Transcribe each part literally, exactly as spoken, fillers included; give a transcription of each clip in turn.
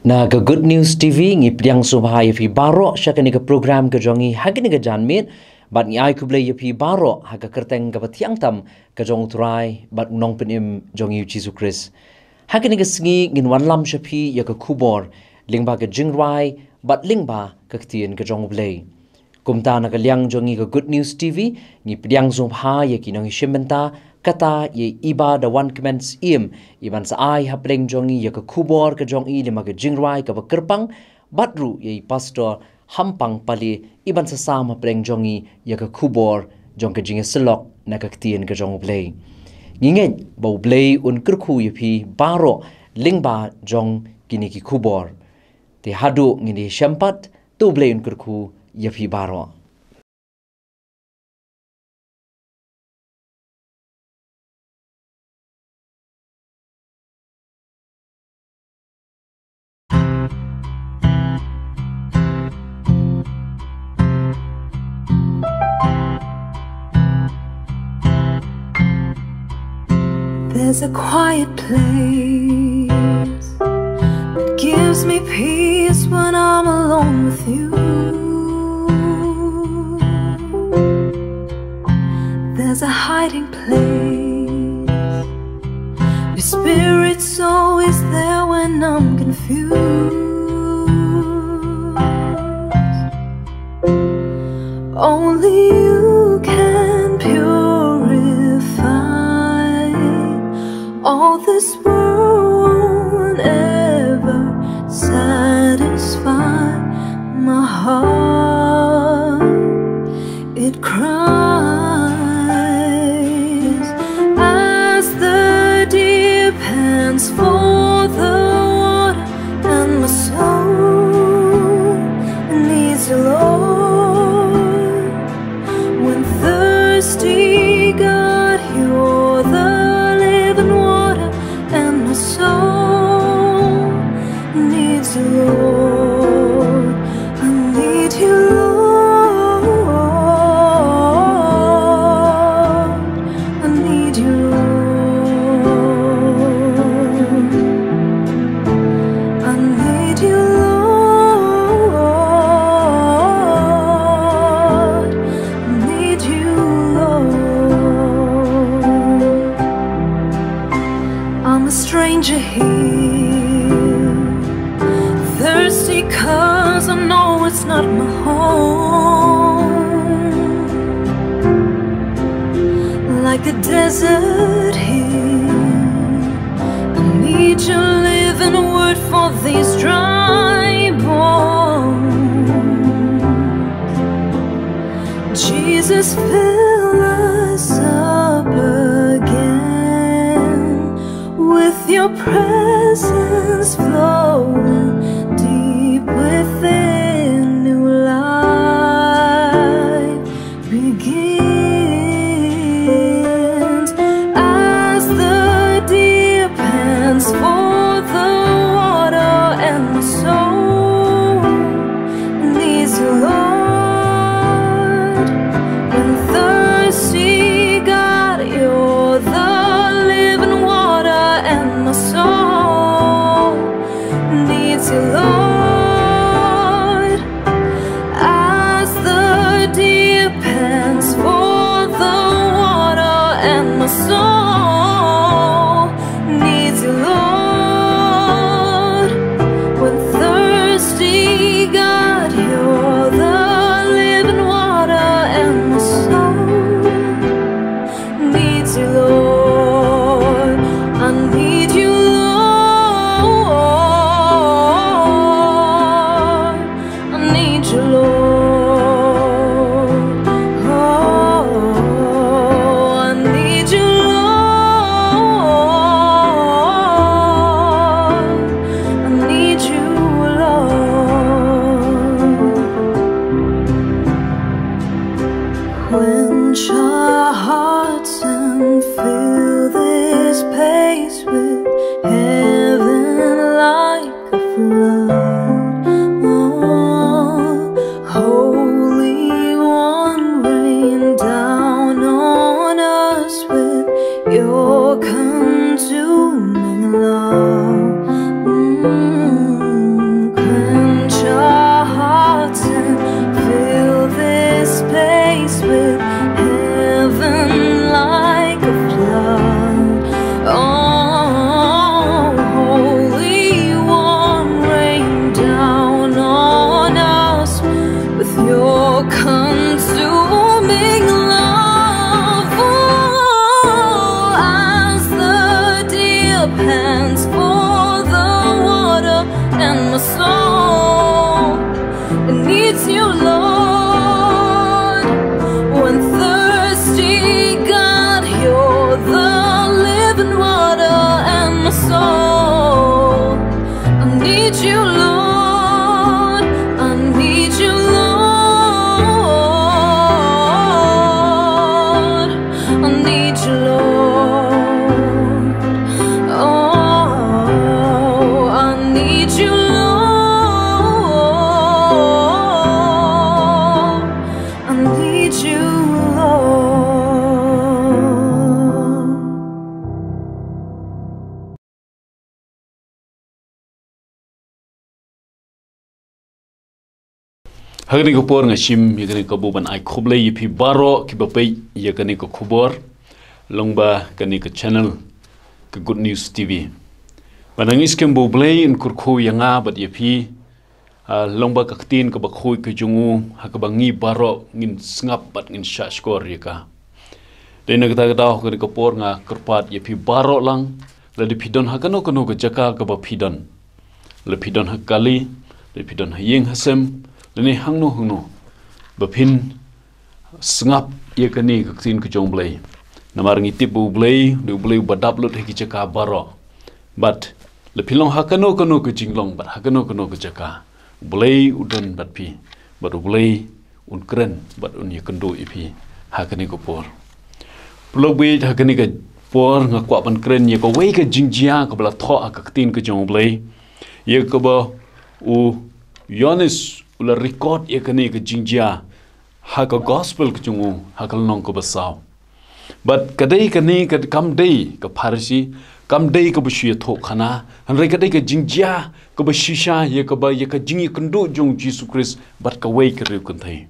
Na ka Good News T V ngi pdiang sngewbha ïa phi baroh sha kane ka program ka jong ngi ha kane ka janmiet, bad ngi ai khublei ïa phi baroh ha ka kyrteng kaba thiang tam ka jong U Trai bad U Nongpynim jong ngi U Jisu Khrist. Ha kane ka sngi ngin wanlam sha phi ïa ka khubor lyngba ka jingrwai bad lyngba ka ktien ka jong U Blei. Kumta na ka liang jong ngi ka Good News T V, ngi pdiang sngewbha ïa ki nongïashim bynta, kata ïa i Bah Dawankmen Syiem, i ban sa ai hapdeng jong ngi ïa ka khubor ka jong i lyngba ka jingrwai kaba kyrpang, bad ruh ïa i Pastor Hampang Pale, i ban sa sam hapdeng jong ngi ïa ka khubor jong ka jingïasyllok na ka ktien ka jong U Blei. Ngi ngeit ba U Blei un kyrkhu ïa phi baroh lyngba jong kine ki khubor. Te haduh ngin ïashem pat, to U Blei un kyrkhu ïa phi baroh. There's a quiet place that gives me peace when I'm alone with you. There's a hiding place. Your spirit's always there when I'm confused. Only you can purify all this world won't ever satisfy my heart. It cries as the deer pants for the water, and my soul needs you, Lord. When thirsty, God, you're the living water, and my soul needs you, Lord. I need you, Lord. I need you, Lord. I need you, Lord. I need you, Lord. I'm a stranger here, thirsty 'cause I know it's not my home. Like the desert here, I need your living word for these dry bones. Jesus, fill us up again with your presence flowing deep within. New life begins as the deer pants for the water, and my soul needs you, Lord. When thirsty, God, you're the living water, and my soul needs you, Lord. As the deer pants for the water, and my soul needs you, Lord. When thirsty, God, you're the living water, and my soul needs you, Lord. I need you, Lord. I need you, Lord. Oh, I need you, Lord. I need you, Lord. Quench our hearts and fill this place with heaven like a flood. Oh, Holy One, rain down on us with your consuming love. Mm. Ha kane ka por nga shim ïa kane ka kabu ban ai khublei ïa phi baroh kiba peit ïa kane ka khubor lyngba kane ka channel ka Good News T V. Ba nang ngeit skhem ba U Blei un kyrkhu ïa nga bad ïa phi, ah, lyngba ka ktien kaba khuid ka jong u, ha kaba ngi baroh ngin sngap bad ngin shahshkor ïa ka. Dei na kata ka daw ha kane ka por nga kyrpad ïa phi baroh lang, lada phi don ha kano kano ka jaka kaba phi don. La phi don ha kali, la phi don ha ïing ha sem, lane hangno hangno. Ba phin sngap ïa kane ka ktien ka jong U Blei. Namar ngi tip ba U Blei, dei U Blei uba dap lut ha ki jaka baroh. Bad la phi long ha kano kano ka jinglong, bad ha kano kano ka jaka, U Blei u don bad phi, bad U Blei un kren bad un ïakynduh ïa phi ha kane ka por. Paralok baieit, ha kane ka por nga kwah ban kren ïa kawei ka jingjia kaba la thoh ha ka ktien ka jong U Blei, ïa kaba u Ïoannis u la record ïa kane ka jingjia ha ka gospel ka jong u, ha ka lynnong kaba saw. Bad ka dei kane ka, kam dei ka Pharisi, kam dei kaba shu ïathuh khana, hynrei ka dei ka jingjia kaba shisha ïa kaba, ïa ka jingïakynduh jong U Jisu Khrist bad kawei ka riewkynthei.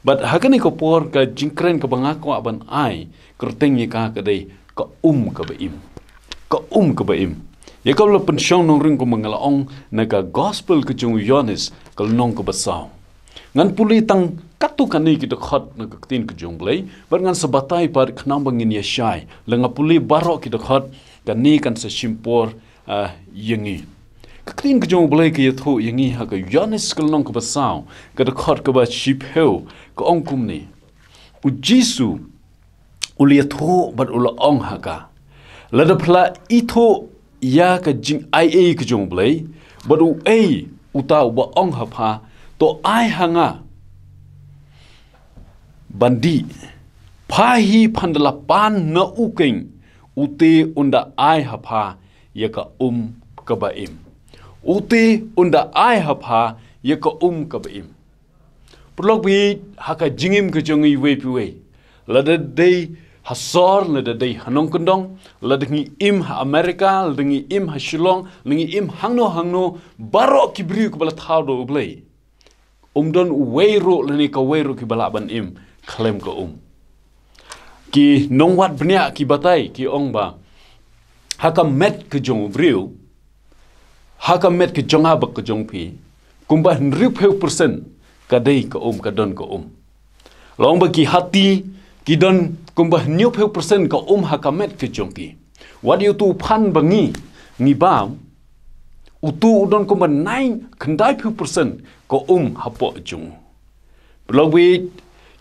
Bad ha kane ka por ka jingkren kaba nga kwah ban ai kyrteng ïa ka ka dei ka um kaba im. Ka um kaba im. Ïa kaba la pynshong nongrim kumba nga la ong na ka gospel ka jong u Ïoannis ka lynnong kaba saw. Ngan pule tang katto katne ki dkhot na ka ktien ka jong U Blei, bad ngan sa batai pat khnang ba ngin ïa shai. La nga pule baroh ki dkhot, kane kan sa shim por, ah, ïa ngi. Ka ktien ka jong U Blei ka ïathuh ïa ngi ha ka Ïoannis ka lynnong kaba saw, ka dkhot kaba shiphew, ka ong kumne. U Jisu u la ïathuh bad u la ong ha ka. Lada phi la ithuh ïa ka jingaiei ka jong U Blei, bad uei uta uba ong ha pha, to ai ha nga ban dih. Pha hi phan da la pan na u keng, ute un da ai ha pha ïa ka um kaba im. Ute un da ai ha pha ïa ka um kaba im. Paralok baieit, ha ka jingim ka jong ngi iwei pa iwei. Lada dei ha sor, lada dei ha nongkyndong, lada ngi im ha America, lada ngi im ha Shillong, lada ngi im hangno hangno, baroh ki briew kiba la thaw da U Blei. Um don uwei ruh lane kawei ruh kiba lah ban im khlem ka um. Ki nongwad bniah ki batai ki ong ba ha ka met ka jong u briew, ha ka met ka jong nga bad ka jong phi, kumba hynriewphew percent ka dei ka um, ka don ka um. La ong ba ki hati ki don kumba hynñiewphew percent ka um ha ka met ka jong ki. Wat ïa utu u phan ba ngi, ngi bam, utu u don kumba nine, khyndaiphew percent ka um hapoh jong u. Paralok baieit,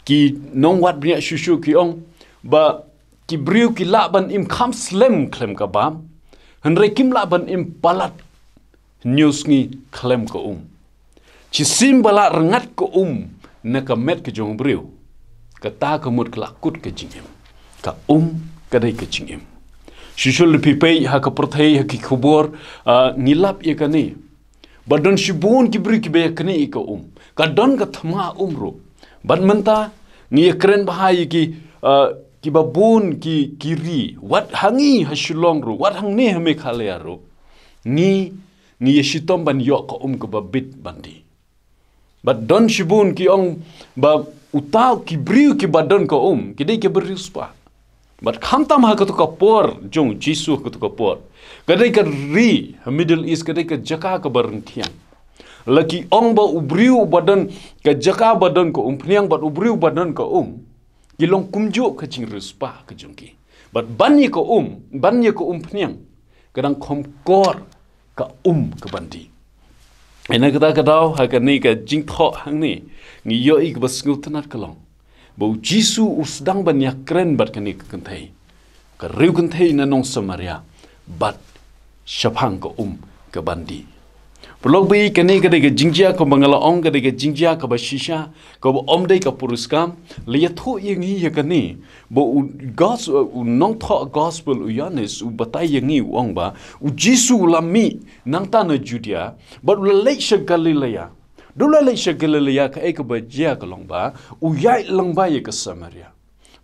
ki nongwad bniah shuh shuh ki ong ba ki briew ki lah ban im kham slem khlem ka bam, hynrei kim lah ban im palat hynñiew sngi khlem ka um. Shisien ba la rngat ka um na ka met ka jong u briew, kata ka mut ka la kut ka jingim. Ka um ka dei ka jingim. Shuh shuh lada phi peit ha ka pyrthei, ha ki khubor, ah, ngi lap ïa kane. Ba don shibun ki briew kiba ïa kane ïa ka um. Ka don ka thma um ruh. Bad mynta ngi ïa kren bha ïa ki, ah, kiba bun ki, ki ri. Wat ha ngi ha Shillong ruh, wat hangne ha Meghalaya ruh, ngi, ngi ïa shitom ban ïoh ka um kaba bit ban dih. Bad don shibun ki ong ba uta ki briew kiba don ka um, ki dei kiba riewspah. Bad khamtam ha kato ka por jong u Jisu, ha kato ka por, ka dei ka ri ha Middle East, ka dei ka jaka kaba rngthiang. La ki ong ba u briew uba don, ka jaka ba don ka umphniang bad u briew uba don ka um, ki long kumjuh ka jingriewspah ka jong ki. Bad ban ïa ka um, ban ïa ka umphniang, ka dang kham kor ka um kaban dih. Ïa na kata ka daw, ha kane ka jingthoh hangne, ngi ïohi kaba sngewtynnat ka long ba u Jisu u sdang ban ïa kren bad kane ka kynthei, ka riewkynthei na nong Samaria, bad shaphang ka um kaban dih. Paralok baieit, kane ka dei ka jingjia kaba nga la ong, ka dei ka jingjia kaba shisha, kaba ym dei ka puriskam. La ïathuh ïa ngi ïa kane ba u gos-, u nongthoh gospel u Ïoannis u batai ïa ngi, u ong ba u Jisu u la mih nangta na Judia bad u la leit sha Galilea. Da u la leit sha Galilea, kaei kaba jia ka long ba u ïaid lyngba ïa ka Samaria.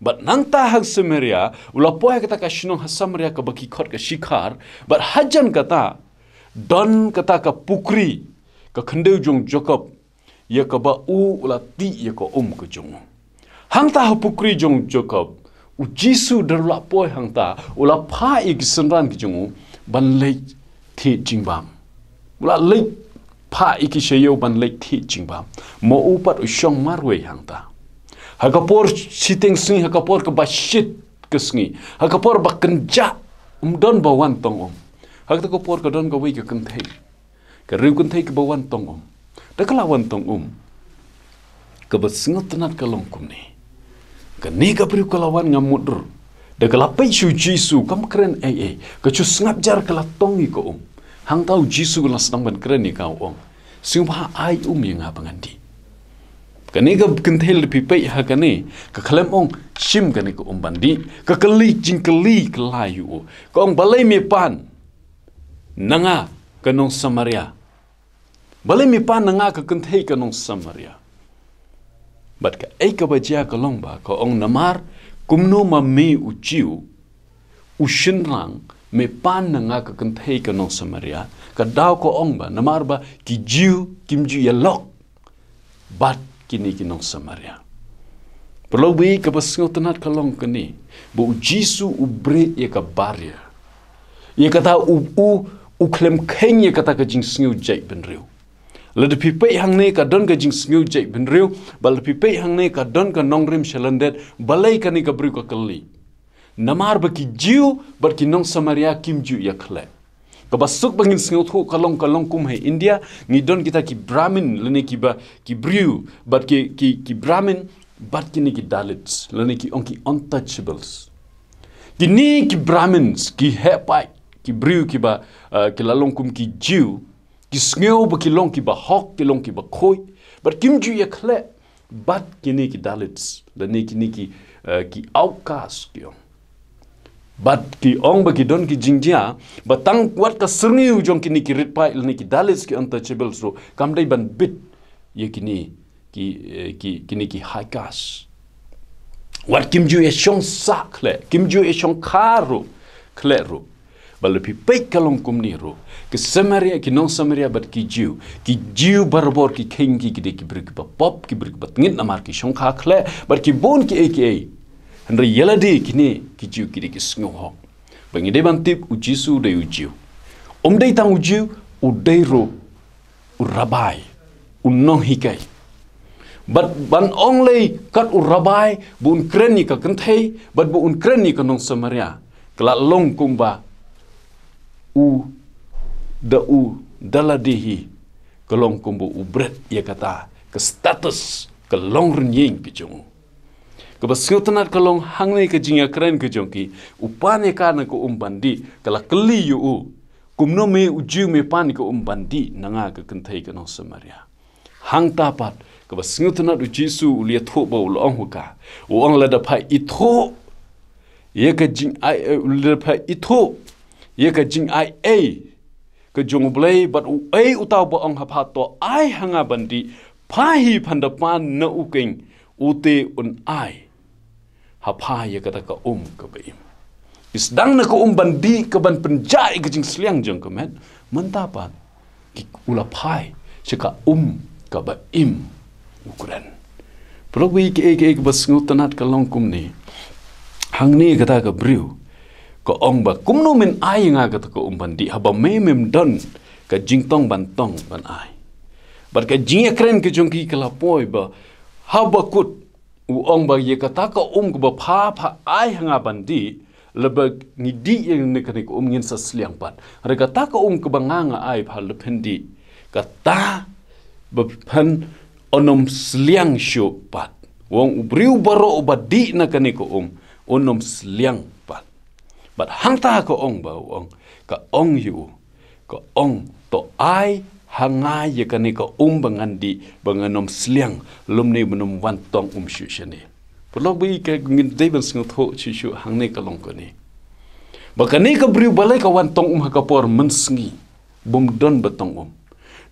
Bad nangta ha Samaria, u la poi ha kata ka shnong ha Samaria kaba ki khot ka Shikhar, bad hajan kata don kata ka pukri, ka khyndew jong Jakob, ïa kaba u la tih ïa ka um ka jong u. Hangta ha pukri jong Jakob, u Jisu da u la poi hangta, u la phah ïa ki synran ki jong u ban leit thied jingbam. U la leit phah ïa ki sha ïew ban leit thied jingbam. Ma u pat u shong marwei hangta. Ha ka por shiteng sngi, ha ka por kaba shit ka sngi, ha ka por ba kynjah, um don ba wan tong um. Ha kata ka por ka don kawei ka kynthei, ka riew kynthei kaba wan tong um. Da ka la wan tong um, kaba sngewtynnat ka long kumne. Kane ka briew ka la wan, nga mutdur. Da ka la peit sha u Jisu, kam kren ei ei. Ka shu sngap jar, ka la tong ïa ka um. Hangta u Jisu u la sdang ban kren ïa ka, u ong, sngewbha ai um ïa nga ba ngan dih. Kane ka kynthei, lada phi peit ha kane, ka khlem ong shim kane ka um ban dih. Ka kylli jingkylli kylla ïa u. Ka ong, balei me pan na nga ka nong Samaria? Balei me pan na nga ka kynthei ka nong Samaria? Bad kaei kaba jia ka long ba ka ong, namar kumno ma me u Jiw, u shynrang, me pan na nga ka kynthei ka nong Samaria? Ka daw ka ong ba namar ba ki Jiw kim ju ïalok bad kine ki nong Samaria. Paralok ba ïeit, kaba sngewtynnat ka long kane, ba u Jisu u bret ïa ka barrier. Ïa kata u, u, u khlem kheiñ ïa kata ka jingsngew jaitbynriew. Lada phi peit hangne ka don ka jingsngew jaitbynriew, bad lada phi peit hangne ka don ka nongrim sha lyndet, balei kane ka briew ka kylli? Namar ba ki Jiw bad ki nong Samaria kim ju ïakhleh. Kaba suk ba ngin sngewthuh ka long, ka long kum ha India, ngi don kita ki Brahmin, lane kiba, ki briew, bad ki, ki, ki Brahmin, bad kine ki Dalits, lane ki ong ki untouchables. Kine ki Brahmins, ki heh paid, ki briew kiba, uh, ki la long kum ki Jiw, ki sngew ba ki long kiba hok, ki long kiba khuid, bad kim ju ïakhleh bad kine ki Dalits, lane kine ki, uh, ki outcast ki ong. Bad ki ong ba ki don ki jingjia, ba tang wat ka syrngiew jong kine ki rit paid lane ki Dalits, ki untouchables ruh, kam dei ban bit ïa kine ki, eh, ki, kine ki high caste. Wat kim ju ïashong sah khleh, kim ju ïashong kha ruh khleh ruh. Bad lada phi peit ka long kumne ruh. Ki Samaria, ki nong Samaria bad ki Jiw. Ki Jiw barabor ki kheiñ ki, ki dei ki briew kiba pop, ki briew kiba tngit namar ki shong kha khleh, bad ki bun kiei kiei. Hynrei ïalade kine ki Jiw ki dei ki sngew hok. Ba ngi dei ban tip u Jisu u dei u Jiw. Um dei tang u Jiw, u dei ruh u rabbi, u nonghikai. Bad ban ong lei kat u rabbi, ba un kren ïa ka kynthei, bad ba un kren ïa ka nong Samaria, ka la long kumba u, da u, da lade hi, ka long kumba u bret ïa kata ka status, ka longrynïeng ka jong u. Kaba sngewtynnat ka long hangne ka jingïakren ka jong ki, u pan ïa ka na ka um ban dih, ka la kylli ïa u, kumno me u Jiw me pan ïa ka um ban dih na nga ka kynthei ka nong Samaria? Hangta pat, kaba sngewtynnat u Jisu u la ïathuh bad u la ong ha ka. U ong lada pha ithuh ïa ka jingai, eh, lada pha ithuh ïa ka jingai ei ka jong U Blei bad uei uta uba ong ha pha to ai ha nga ban dih, pha hi phan da pan na u keiñ, u te un ai ha pha ïa kata ka um kaba im. Phi sdang na ka um ban dih, ka ban pynjah ïa ka jingsliang jong ka met, mynta pat ki, u la phai sha ka um kaba im, u kren. Paralok ba ïeit, kiei kiei kaba sngewtynnat ka long kumne. Hangne kata ka briew ka ong ba kumno men ai ïa nga kata ka um ban dih, haba me mem don ka jingtong ban tong ban ai. Bad ka jingïakren ka jong ki ka la poi ba haba kut u ong ba ïa kata ka um kaba pha pha ai ha nga ban dih, lada ngi dih ïa kane ka um ngin sa sliang pat. Hynrei kata ka um kaba nga nga ai, pha lada phin dih, kata ba phin, un ym sliang shuh pat. U ong u briew baroh uba dih na kane ka um, un ym sliang pat. Bad hangta ka ong ba u ong, ka ong ïa u, ka ong, to ai ha nga ïa kane ka um ba ngan dih, ba ngan ym sliang, lymne ban ym wan tong um shuh shane. Paralok ba ïeit, ka ngin dei ban sngewthuh shuh shuh hangne ka long kane. Ba kane ka briew balei ka wan tong um ha ka por mynsngi, bym don ba tong um.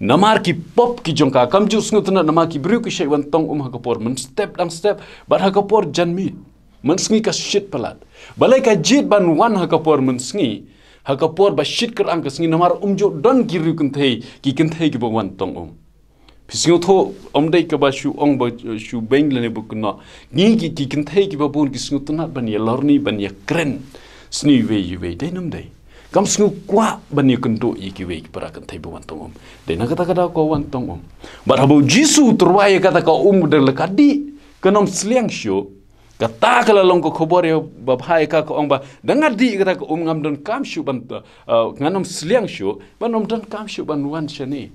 Namar ki pop ki jong ka, kam ju sngewtynnat namar ki briew ki shait wan tong um ha ka por mynstep dang step, bad ha ka por janmiet. Mynsngi ka shit palat. Balei ka jied ban wan ha ka por mynsngi, ha ka por ba shit kyrang ka sngi, namar um ju don ki riew kynthei, ki kynthei kiba wan tong um. Phi sngewthuh, ym dei kaba shu ong ba shu beng lane ba kynnoh. Ngi ki, ki kynthei kiba bun ki sngewtynnat ban ïalorni, ban ïakren sni wei ïa wei, dei ne ym dei? Kam sngew kwah ban ïakynduh ïa kiwei ki para kynthei ba wan tong um. Dei na kata ka daw ka wan tong um. Bad haba u Jisu u tyrwa ïa kata ka um da la ka dih, kan ym sliang shuh. Kata ka la long ka khubor ïa babha ïa ka, ka ong ba, da nga dih kata ka um ngam donkam shuh ban, uh, ngan ym sliang shuh, ban ym donkam shuh ban wan shane.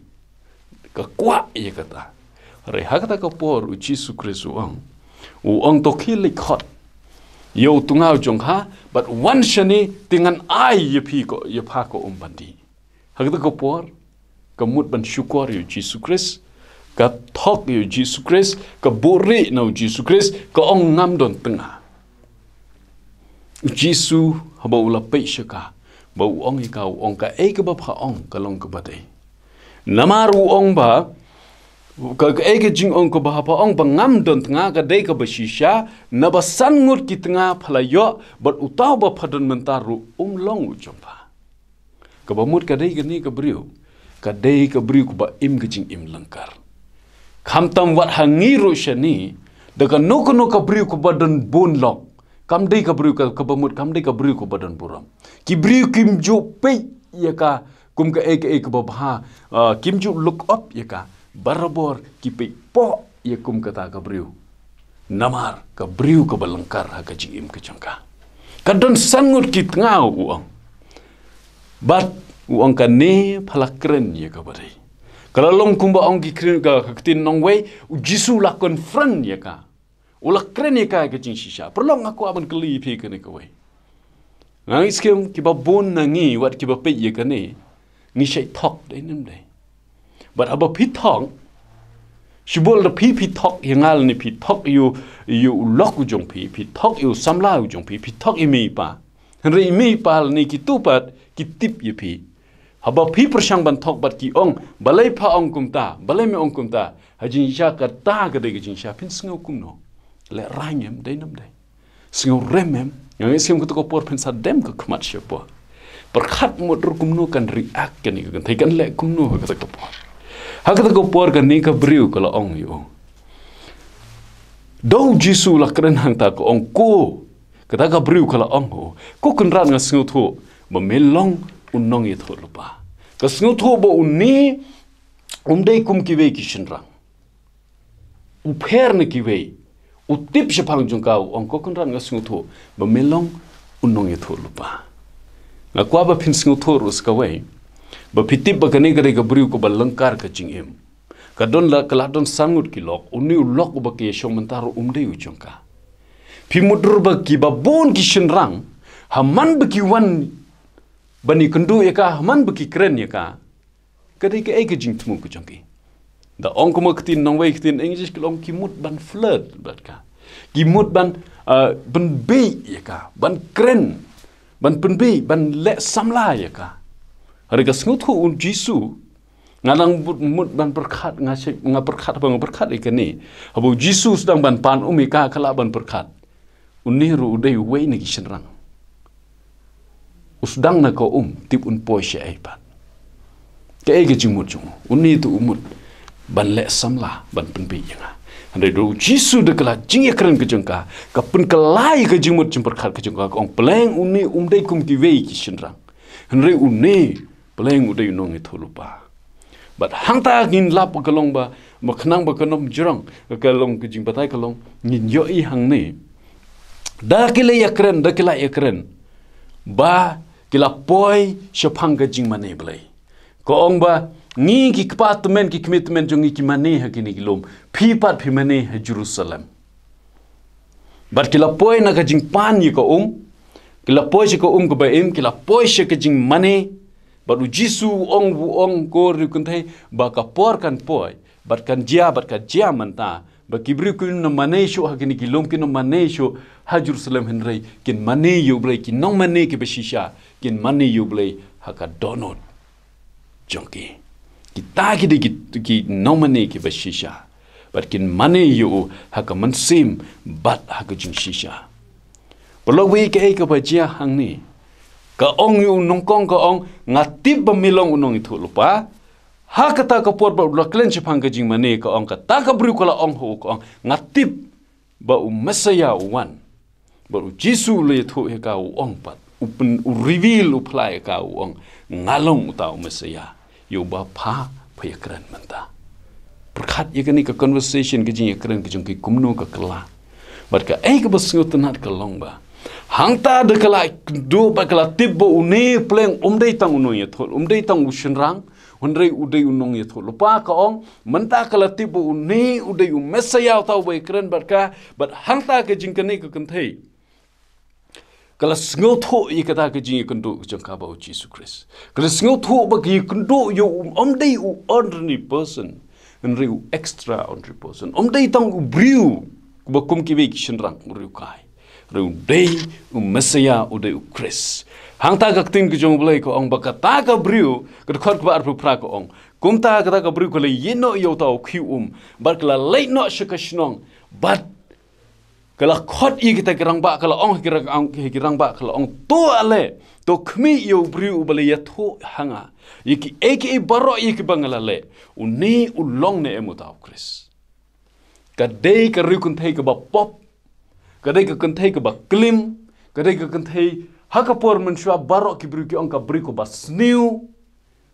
Ka kwah ïa kata. Hynrei ha kata ka por u Jisu Khrist u ong, u ong, to khie leit khot ïa u tnga u jong kha, bad wan shane, te ngan ai ïa phi ko, ïa pha ka um ban dih. Ha kata ka por, ka mut ban shukor ïa u Jisu Khrist, ka thok ïa u Jisu Khrist, ka buhrieh na u Jisu Khrist, ka ong, ngam don tnga. U Jisu haba u la peit sha ka, ba u ong ïa ka, u ong, kaei kaba pha ong ka long kaba dei. Namar u ong ba, ka, kaei ka jingong kaba pha ong ba ngam don tnga ka dei kaba shisha, naba san ngut ki tnga pha la ïoh, bad uta uba pha don mynta ruh um long u jong pha. Kaba mut ka dei kane ka briew, ka dei ka briew kaba im ka jingim lyngkar. Khamtam wat ha ngi ruh shane, da kano kano ka briew kaba don bun lok, kam dei ka briew ka, kaba mut kam dei ka briew kaba don burom. Ki briew kim ju peit ïa ka kum kaei kaei kaba bha, ah, kim ju look up ïa ka, barabor ki peit poh ïa kum kata ka briew. Namar ka briew kaba lyngkar ha ka jingim ka jong ka. Ka don san ngut ki tnga, u ong. Bad u ong, kane pha la kren ïa kaba dei. Ka la long kumba ong ki kren ka, ka ktien nongwei, u Jisu u la confront ïa ka. U la kren ïa ka ïa ka jingshisha. Paralok, nga kwah ban kylli ïa phi kane kawei. Nga ngeit skhem kiba bun na ngi wat kiba peit ïa kane, ngi shait thok, dei ne ym dei? Bad haba phi thok, shibun da phi, phi thok ïa nga lane phi thok ïa u, ïa u lok u jong phi, phi thok ïa u samla u jong phi, phi thok ïa i mei i pa. Hynrei i mei i pa lane kito pat ki tip ïa phi. Haba phi pyrshang ban thok bad ki ong, balei pha ong kumta, balei me ong kumta, ha jingshisha kata ka dei ka jingshisha, phin sngew kumno? Lehraiñ em, dei ne ym dei? Sngewrem em? Nga ngeit skhem kata ka por phin sa dem ka khmat shapoh. Pyrkhat mut ruh kumno kan react kane ka kynthei, kan leh kumno ha kata ka por. Ha kata ka por kane ka briew ka la ong ïa u. Da u Jisu u la kren hangta, ka ong, ko, kata ka briew ka la ong, ko Kynrad, nga sngewthuh ba me long u nongïathuhlypa. Ka sngewthuh ba une um dei kum kiwei ki shynrang. U pher na kiwei. U tip shaphang jong ka, u ong, ko Kynrad, nga sngewthuh ba me long u nongïathuhlypa. Nga kwah ba phin sngewthuh ruh sa kawei, ba phi tip ba kane ka dei ka briew kaba lyngkar ka jingim. Ka don la, ka la don san ngut ki lok, une u lok uba ka ïashong mynta ruh um dei u jong ka. Phi mutdur ba kiba bun ki shynrang, ha man ba ki wan ban ïakynduh ïa ka, ha man ba ki kren ïa ka, ka dei kaei ka jingthmu ka jong ki? Da ong kumba ktien nongwei, ktien English, ki la ong ki mut ban flirt bad ka. Ki mut ban, ah, pynbieit ïa ka, ban kren, ban pynbieit, ban leh samla ïa ka. Hynrei ka sngewthuh u Jisu, nga nang mut, mut ban pyrkhat, nga shait, nga pyrkhat, haba nga pyrkhat ïa kane. Haba u Jisu u sdang ban pan um ïa ka, ka lah ban pyrkhat, une ruh u dei uwei na ki shynrang. U sdang na ka um, tip un poi shaei pat? Kaei ka jingmut jong u? Une te u mut ban leh samla, ban pynbieit ïa nga. Hynrei da u Jisu da ka la jingïakren ka jong ka, ka pynkylla ïa ka jingmut jingpyrkhat ka jong ka, ka ong, pleng une um dei kum kiwei ki shynrang. Hynrei une, pleng u dei u nongïathuhlypa. Bad hangta ngin lap, ka long ba, ba khnang ba kan ym jrong, ka long ka jingbatai, ka long ngin ïohi hangne. Da ki la ïakren, da ki la ïakren, ba ki la poi shaphang ka jingmane Blei. Ka ong ba, ngi ki kpa tymmen, ki kmie tymmen jong ngi ki mane ha kine ki lum, phi pat phi mane ha Jerusalem. Bad ki la poi na ka jingpan ïa ka um, ki la poi sha ka um kaba im, ki la poi sha ka jingmane. Bad u Jisu u ong, u ong, ko riew kynthei, ba ka por kan poi, bad kan jia, bad ka jia mynta, ba ki briew kim mane shuh ha kine ki lum, kim mane shuh ha Jerusalem, hynrei kin mane ïa u Blei, ki nongmane kiba shisha kin mane ïa u Blei ha ka dohnud jong ki. Kita ki dei ki, ki nongmane kiba shisha, bad kin mane ïa u ha ka mynsiem bad ha ka jingshisha. Paralok, wei kaei kaba jia hangne? Ka ong ïa u nyngkong, ka ong, nga tip ba me long u nongïathuhlypa. Ha kata ka por ba u la kren shaphang ka jingmane, ka ong, kata ka briew ka la ong ha u, ka ong, nga tip ba u Messiah u wan. Ba u Jisu u la ïathuh ïa ka, u ong pat, u pyn, u reveal, u phla ïa ka, u ong, nga long uta u Messiah. Ïa uba pha, pha ïakren mynta. Pyrkhat ïa kane ka conversation, ka jingïakren ka jong ki, kumno ka kylla. Bad kaei kaba sngewtynnat ka long ba, hangta da ka la kynduh bad ka la tip ba une pleng um dei tang u nongïathuh, um dei tang u shynrang, hynrei u dei u nongïathuhlypa, ka ong, mynta ka la tip ba une u dei u Messiah uta uba ïakren bad ka, bad hangta ka jingkane ka kynthei ka la sngewthuh ïa kata ka jingïakynduh jong ka bad u Jisu Khrist. Ka la sngewthuh ba ka ïakynduh ïa u um dei u ordinary person, hynrei u extraordinary person. Um dei tang u briew ba kum kiwei ki shynrang, u riewkai. Hynrei u dei u Messiah, u dei u Khrist. Hangta ka ktien ka jong u Blei ka ong ba kata ka briew, ka dkhot kaba arphew phra ka ong, kumta kata ka briew ka la ïeh noh ïa uta u khiew um bad ka la leit noh sha ka shnong, bad ka la khot ïa kita ki rangbah, ka la ong ha ki rang-, ha ki rangbah, ka la ong, to ale, to khmih ïa u briew uba la ïathuh ha nga ïa kiei kiei baroh ïa kiba nga la leh. Une u long ne em uta u Khrist? Ka dei ka riew kynthei kaba pop, ka dei ka kynthei kaba klim, ka dei ka kynthei, ha ka por mynshuwa baroh ki briew ki ong ka briew kaba sniew.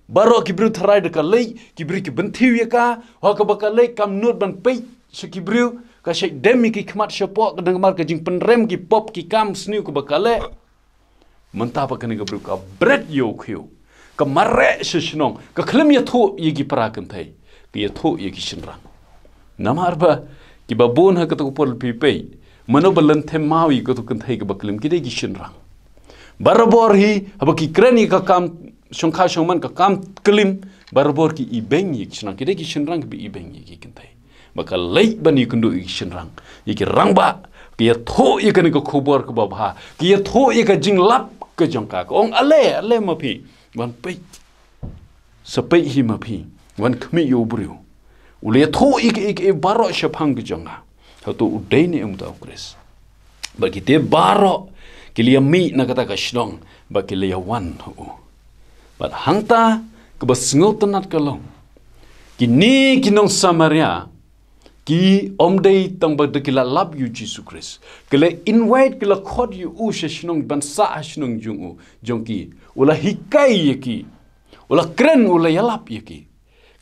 Baroh ki briew tharai da ka leit, ki briew ki bynthiew ïa ka, ha kaba ka leit kam nud ban peit sha ki briew, ka shait dem ïa ki khmat shapoh, ka dang mar ka jingpynrem ki pop ki kam sniew kaba ka leh. Mynta pat kane ka briew ka bret ïa u khiew, ka mareh sha shnong, ka khlem ïathuh ïa ki para kynthei, ka ïathuh ïa ki shynrang. Namar ba kiba bun ha kata ka por, phi peit, mano ba lynthem maw ïa kata ka kynthei kaba klim? Ki dei ki shynrang. Barabor hi haba ki kren ïa ka kam shongkha shongman, ka kam klim, barabor ki ibeiñ ïa ki shynrang. Ki dei ki shynrang kiba ibeiñ ïa ki kynthei. Ba ka leit ban ïakynduh ïa ki shynrang, ïa ki rangbah, ka ïathuh ïa kane ka khubor kaba bha, ka ïathuh ïa ka jinglap ka jong ka, ka ong, ale, ale ma phi, wan peit. Sa peit hi ma phi, wan khmih ïa u briew. U la ïathuh ïa kiei kiei baroh shaphang ka jong nga. Hato u dei ne em uta u Khrist? Bad kite baroh ki la ïamih na kata ka shnong bad ki la ïawan ha u. Bad hangta kaba sngewtynnat ka long, kine ki nong Samaria, ki ym dei tang ba da ki la lap ïa u Jisu Khrist. Ki la invite, ki la khot ïa u sha shnong ban sah ha shnong jong u, jong ki. U la hikai ïa ki. U la kren, u la ïalap ïa ki.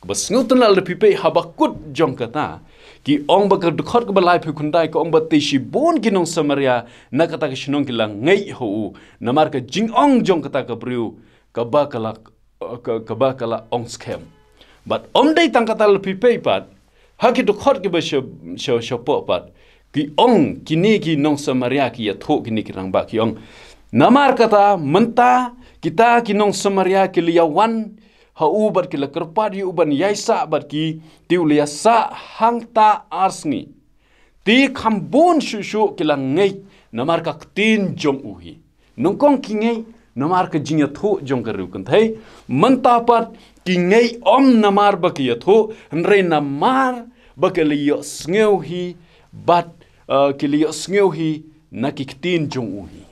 Kaba sngewtynnat lada phi peit ha bakut jong kata, ki ong ba ka dkhot kaba laiphew khyndai ka ong ba te shibun ki nong Samaria na kata ka shnong ki la ngeit ha u, namar ka jingong jong kata ka briew kaba ka la, ka, kaba ka la ong skhem. Bad ym dei tang kata, lada phi peit pat ha ki dkhot kiba sha, sha, shapoh pat, ki ong, kine ki nong Samaria ki ïathuh, kine ki rangbah ki ong, namar kata mynta kita ki nong Samaria ki la ïawan ha u bad ki la kyrpad ïa u ban ïaisah bad ki, te u la ïasah hangta ar sngi. Te kham bun shuh shuh ki la ngeit namar ka ktien jong u hi. Nyngkong ki ngeit namar ka jingïathuh jong ka riew kynthei, mynta pat ki ngeit ym namar ba ki ïathuh, hynrei namar ba ki la ïohsngew hi, bad, uh, ki la ïohsngew hi na ki ktien jong u hi.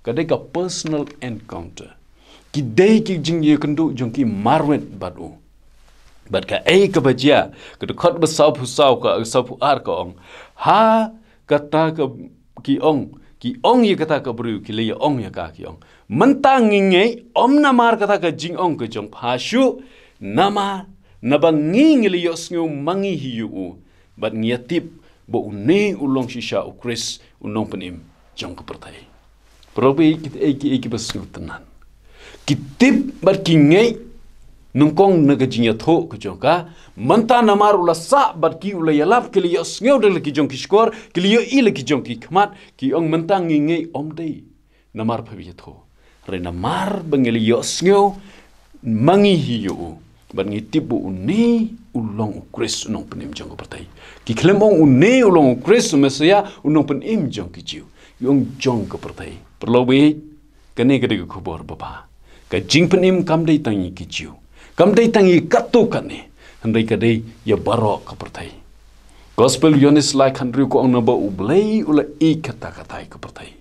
Ka dei ka personal encounter. Ki dei ki jingïakynduh jong ki marwet bad u. Bad kaei kaba jia, ka dkhot ba sawphew saw, ka sawphew ar ka ong, ha kata ka, ki ong, ki ong ïa kata ka briew, ki la ïa ong ïa ka, ki ong, mynta ngi ngeit ym namar kata ka jingong ka jong pha shuh, namar naba ngi, ngi la ïohsngew ma ngi hi ïa u, bad ngi ïatip ba une u long shisha u Khrist, u nongpynim jong ka pyrthei. Para bangeit, kiei kiei kiba sngewtynnat, ki tip bad ki ngeit nyngkong na ka jingïathuh ka jong ka. Mynta namar u la sah bad ki, u la ïalap, ki la ïohsngew da la ki jong ki shkor, ki la ïohi la ki jong ki khmat, ki ong mynta ngi ngeit ym dei namar pha ïathuh, hynrei namar ba ngi la ïohsngew ma ngi hi ïa u, bad ngi tip ba une u long u Khrist, u nongpynim jong ka pyrthei. Ki khlem ong une u long u Khrist, u Messiah, u nongpynim jong ki Jiw. Ki ong jong ka pyrthei. Para bangeit, kane ka dei ka khubor babha. Ka jingpynim kam dei tang ïa ki Jiw, kam dei tang ïa katto katne, hynrei ka dei ïa baroh ka pyrthei. Gospel Ïoannis lai khathynriew ka ong naba U Blei u la ïeit katta katta ïa ka pyrthei.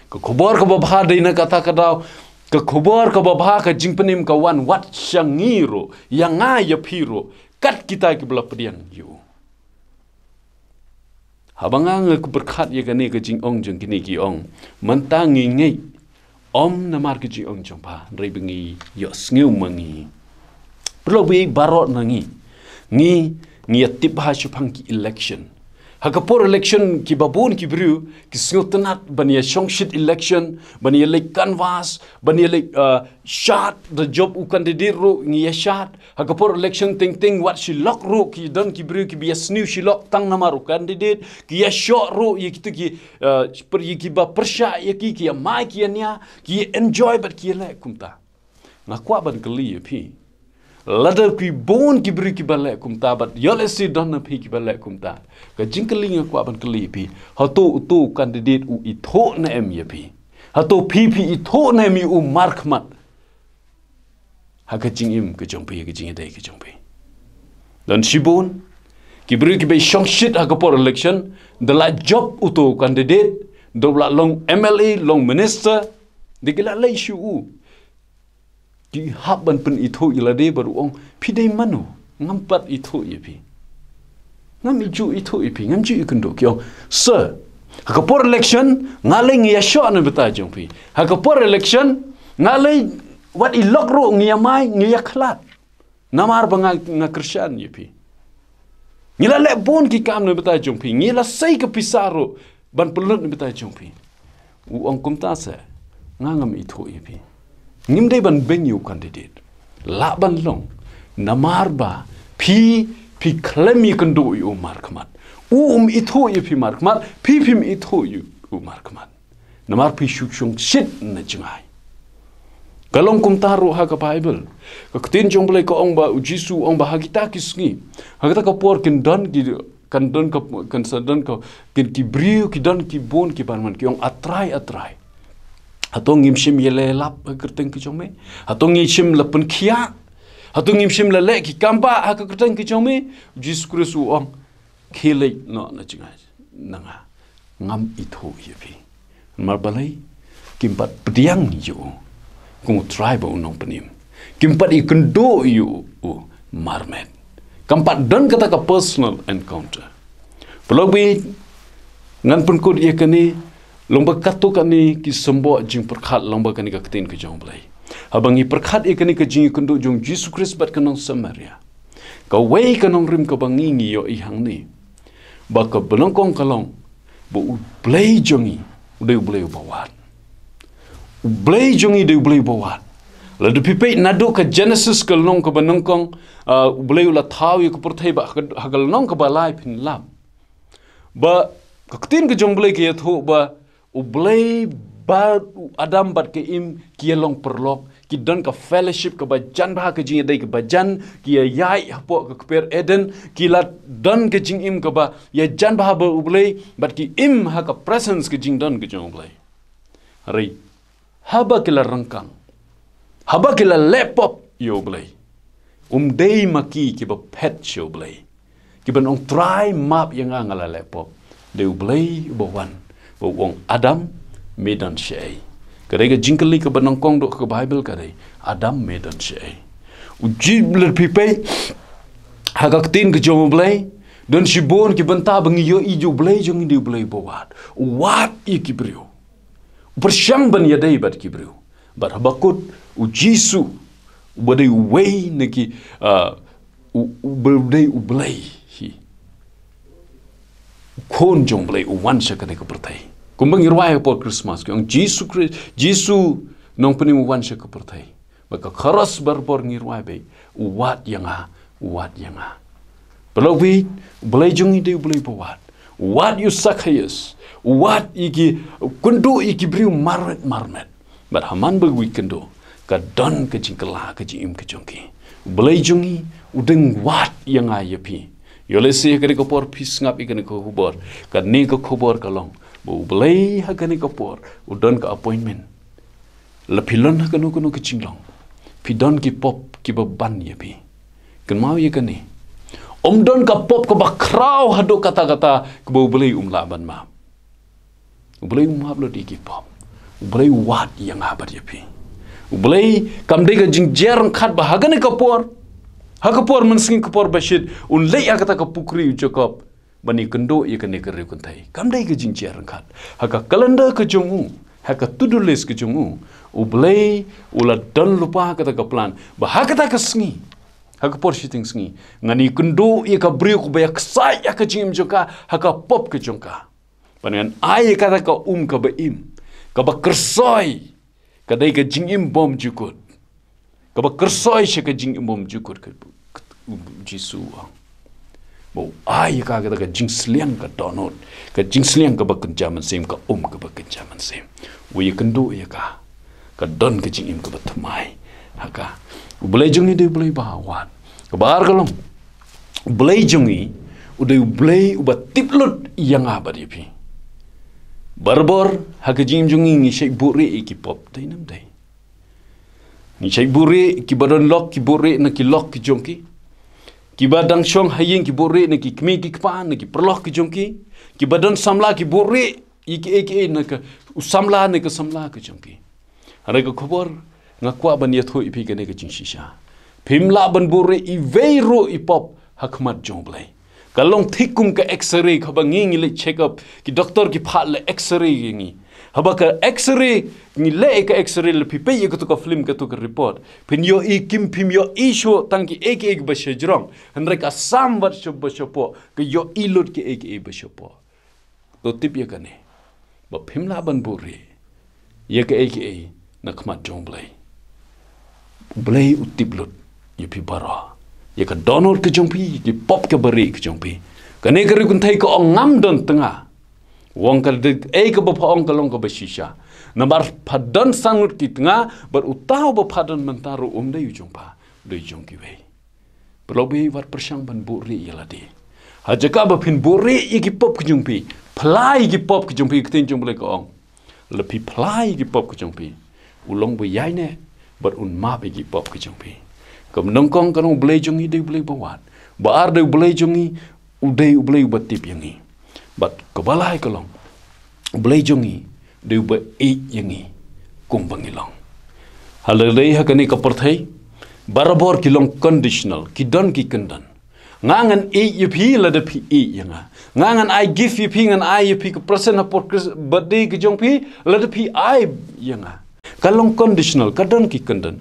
Ka khubor kaba bha dei na kata ka daw, Ka khubor kaba bha, ka jingpynim ka wan wat sha ngi ruh, ïa nga ïa phi ruh, kat kita kiba la pdiang ïa u. Haba nga nga pyrkhat ïa kane ka jingong jong kine ki ong, mynta ngi ngeit, ym namar ka jingong jong pha, hynrei ba ngi ïohsngew ma ngi. Paralok baieit, baroh na ngi, ngi, ngi ïa tip bha shaphang ki election. Ha ka por election, kiba bun ki briew ki sngewtynnat ban ïa shongshit election, ban ïa leit canvass, ban ïa leit, uh, shad, da jop u candidate ruh ngi ïa shad. Ha ka por election teng teng wat shi lok ruh ki don ki briew kiba ïa sniew shi lok tang namar u candidate, ki ïa shoh ruh ïa kitu ki, uh, per-, ïa kiba pyrshah ïa ki, ki ïa mai ki ïa nia, ki ïa enjoy bad ki ïa leh kumta. Nga kwah ban kylli ïa phi. Lada ki bun ki briew kiba leh kumta bad ïoh lehse don na phi kiba leh kumta, ka jingkylli nga kwah ban kylli ïa phi, hato utu u candidate u ithuh ne em ïa phi? Hato phi phi ithuh ne em ïa u markhmat ha ka jingim ka jong phi, ha ka jingïadei ka jong phi? Don shibun ki briew kiba ïa shongshit ha ka por election, da la jop utu u candidate, da la long M L A, long minister, da ki la leit sha u, ki hap ban pynithuh ïa lade bad u ong, phi dei mano? Ngam pat ithuh ïa phi. Ngam ju ithuh ïa phi, ngam ju ïakynduh. Ki ong, sir, ha ka por election nga lei ngi ïa shoh na bynta jong phi. Ha ka por election nga lei wat i lok ruh ngi ïa mai, ngi ïa khlad. Namar ba nga, nga kyrshan ïa phi. Ngi la leh bun ki kam na bynta jong phi. Ngi la sei ka pisa ruh ban pynlut na bynta jong phi. U ong kumta seh, nga ngam ithuh ïa phi. Ngim dei ban beiñ ïa u candidate. Lah ban long. Namar ba phi, phi khlem ïakynduh ïa u markhmat. U um ithuh ïa phi markhmat, phi phim ithuh ïa u markhmat. Namar phi shu shongshit na jngai. Ka long kumta ruh ha ka Bible. Ka ktien jong U Blei ka ong ba, U Jisu u ong ba ha kita ki sngi, ha kita ka por kin don ki, kan don ka, kan sa don ka, kin ki briew, ki don ki bun ki ban wan, ki ong, A Trai, A Trai, hato ngim shym ïaleh lap ha ka kyrteng ka jong me? Hato ngim shym la pynkhiah? Hato ngim shym la leh ki kam bah ha ka kyrteng ka jong me? U Jisu Khrist u ong, khie leit noh na jngai na nga. Ngam ithuh ïa phi. Namar balei? Kim pat pdiang ïa u kum U Trai bad U Nongpynim. Kim pat ïakynduh ïa u marmet. Kam pat don kata ka personal encounter. Paralok baieit, ngan pynkut ïa kane, lyngba katto katne ki symboh jingpyrkhat lyngba kane ka ktien ka jong U Blei. Haba ngi pyrkhat ïa kane ka jingïakynduh jong U Jisu Khrist bad ka nong Samaria, kawei ka nongrim kaba ngi, ngi ïohi hangne, ba kaba nyngkong ka long ba U Blei jong ngi u dei U Blei uba wad. U Blei jong ngi u dei U Blei uba wad. Lada phi peit naduh ka Genesis ka lynnong kaba nyngkong, ah, U Blei u la thaw ïa ka pyrthei, bad ha ka, ha ka lynnong kaba lai phin lap ba ka ktien ka jong U Blei ka ïathuh ba U Blei bad u Adam bad ka Im ki ïa long paralok, ki don ka fellowship kaba jan bha, ka jingïadei kaba jan, ki ïa ïaid hapoh ka kper Eden, ki la don ka jingim kaba ïa jan bha bad U Blei, bad ki im ha ka presence, ka jingdon ka jong U Blei. Hynrei haba ki la ryngkang, haba ki la leh pop ïa U Blei, um dei ma ki kiba phet sha U Blei, kiban ong, Trai, map ïa nga, nga la leh pop. Dei U Blei uba wan, ba u ong, Adam, me don shaei? Ka dei ka jingkylli kaba nyngkong duh ka Bible, ka dei, Adam, me don shaei? U Jisu, lada phi peit ha ka ktien ka jong U Blei, don shibun ki bynta ba ngi ïohi U Blei jong ngi u dei U Blei uba wad. U wad ïa ki briew. U pyrshang ban ïadei bad ki briew. Bad haba kut U Jisu, uba dei uwei na ki, ah, u, uba dei U Blei hi, U Khun jong U Blei, u wan sha kane ka pyrthei. Kumba ngi rwai ha por Christmas, ki ong, Jisu Khrist, Jisu Nongpynim u wan sha ka pyrthei. Bad ka chorus barabor ngi rwai beit, u wad ïa nga, u wad ïa nga. Paralok baieit, U Blei jong ngi u dei U Blei uba wad. U wad ïa u Sakhaios, u wad ïa ki, kynduh ïa ki briew marmet marmet. Bad ha man ba u ïakynduh, ka don ka jingkylla ha ka jingim ka jong ki. U Blei jong ngi u dang wad ïa nga ïa phi. Ïoh lehse ha kane ka por phi sngap ïa kane ka khubor. Kane ka khubor ka long ba U Blei ha kane ka por u don ka appointment. La phi lon ha kano kano ka jinglong, phi don ki pop kiba ban ïa phi. Kynmaw ïa kane. Ym don ka pop kaba khraw haduh katta katta kaba U Blei um lah ban map. U Blei u map lut ïa ki pop. U Blei u wad ïa nga bad ïa phi. U Blei kam dei ka jingjia ryngkat ba ha kane ka por, ha ka por mynsngi, ka por ba shit, un leit ha kata ka pukri u Jakob ban ïakynduh ïa kane ka riew kynthei. Kam dei ka jingjia ryngkat. Ha ka calendar ka jong u, ha ka to-do list ka jong u, U Blei u la don lypa kata ka plan ba ha kata ka sngi, ha ka por shiteng sngi, ngan ïakynduh ïa ka briew kaba ïaksaid ïa ka jingim jong ka ha ka pop ka jong ka. Ba ngan ai ïa kata ka um kaba im, kaba kyrsoi, ka dei ka jingim bymjukut, kaba kyrsoi sha ka jingim bymjukut, ka, ka, U Jisu u ong. Ba u ai ïa ka kata ka jingsliang ka dohnud, ka jingsliang kaba kynja mynsiem, ka um kaba kynja mynsiem. U ïakynduh ïa ka, ka don ka jingim kaba thymmai ha ka. U Blei jong ngi u dei U Blei ba wad. Kaba ar ka long, U Blei jong ngi u dei U Blei uba tip lut ïa nga bad ïa phi. Barabor ha ka jingim jong ngi ngi shait buhrieh ïa ki pop, dei ne ym dei? Ngi shait buhrieh, kiba don lok ki buhrieh na ki lok ki jong ki. Kiba dang shong ha ïing ki buhrieh na ki kmie ki kpa, na ki paralok ki jong ki. Kiba don samla ki buhrieh ïa kiei kiei na ka, u samla na ka samla ka jong ki. Hynrei ka khubor nga kwah ban ïathuh ïa phi kane ka jingshisha. Phim lah ban buhrieh iwei ruh i pop ha khmat jong U Blei. Ka long thik kum ka X-ray, haba ngi ngi leit check up, ki doktor ki phah leh X-ray ïa ngi. Haba ka X-ray, ngi leh ïa ka X-ray, lada phi peit ïa kato ka film, kato ka report, phin ïohi kim, phim ïohi shuh tang kiei kiei ba shajrong, hynrei ka sam wat sha ba shapoh, ka ïohi lut kiei kiei ba shapoh. To tip ïa kane, ba phim lah ban buhrieh ïa kaei kaei na khmat jong U Blei. U Blei u tip lut ïa phi baroh, ïa ka dohnud ka jong phi, ïa ki pop kiba rieh ka jong phi. Kane ka riew kynthei ka ong, ngam don tnga. U ong, ka dei ei kaba pha ong ka long kaba shisha. Namar pha don san ngut ki tnga, bad uta uba pha don mynta ruh um dei u jong pha, u dei u jong kiwei. Paralok baieit, wat pyrshang ban buhrieh ïa lade. Ha jaka ba phin buhrieh ïa ki pop ki jong phi, phla ïa ki pop ki jong phi, ka ktien jong U Blei ka ong, lada phi phla ïa ki pop ki jong phi, u long ba ïaineh bad un map ïa ki pop ki jong phi. Kaba nyngkong ka long, U Blei jong ngi u dei U Blei ba wad. Ba ar, u dei U Blei jong ngi u dei U Blei uba tip ïa ngi. Bad kaba lai ka long, U Blei jong ngi u dei uba ïeit ïa ngi kumba ngi long. Haba leit ha kane ka pyrthei, barabor ki long conditional, ki don ki kyndon. Nga ngan ïeit ïa phi lada phi ïeit ïa nga. Nga ngan ai gift ïa phi, ngan ai ïa phi ka present ha por Kris-, birthday ka jong phi, lada phi ai ïa nga. Ka long conditional, ka don ki kyndon.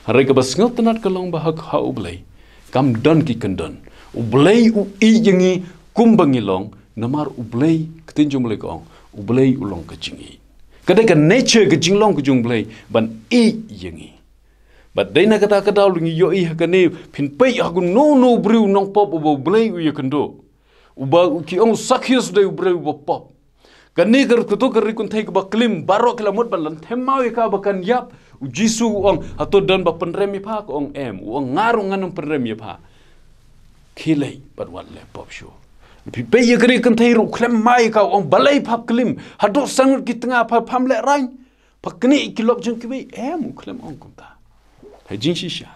Hynrei kaba sngewtynnat ka long ba ha, ha U Blei kam don ki kyndon. U Blei u ïeit ïa ngi kumba ngi long, namar U Blei, ka ktien jong U Blei ka ong, U Blei u long ka jingïeit. Ka dei ka nature, ka jinglong ka jong U Blei ban ïeit ïa ngi. Bad dei na kata ka daw lada ngi ïohi ha kane, phin peit ha uno uno u briew nongpop uba U Blei u ïakynduh, uba ki ong u Sakius u dei u briew uba pop. Kane ka, kato ka riew kynthei kaba klim, baroh ki la mut ban leh thymmai ïa ka ba kan ïap. U Jisu u ong, hato don ba pynrem ïa pha? Ka ong, em. U ong, nga ruh ngan ym pynrem ïa pha. Khie leit bad wat leh pop shuh. Phi peit ïa ka riew kynthei ruh, khlem mai ïa ka, u ong, balei phap klim? Haduh san ngut ki tnga pha, pham lehraiñ? Pha knieh ïa ki lok jong kiwei? Em, u khlem ong kumta. Ha jingshisha,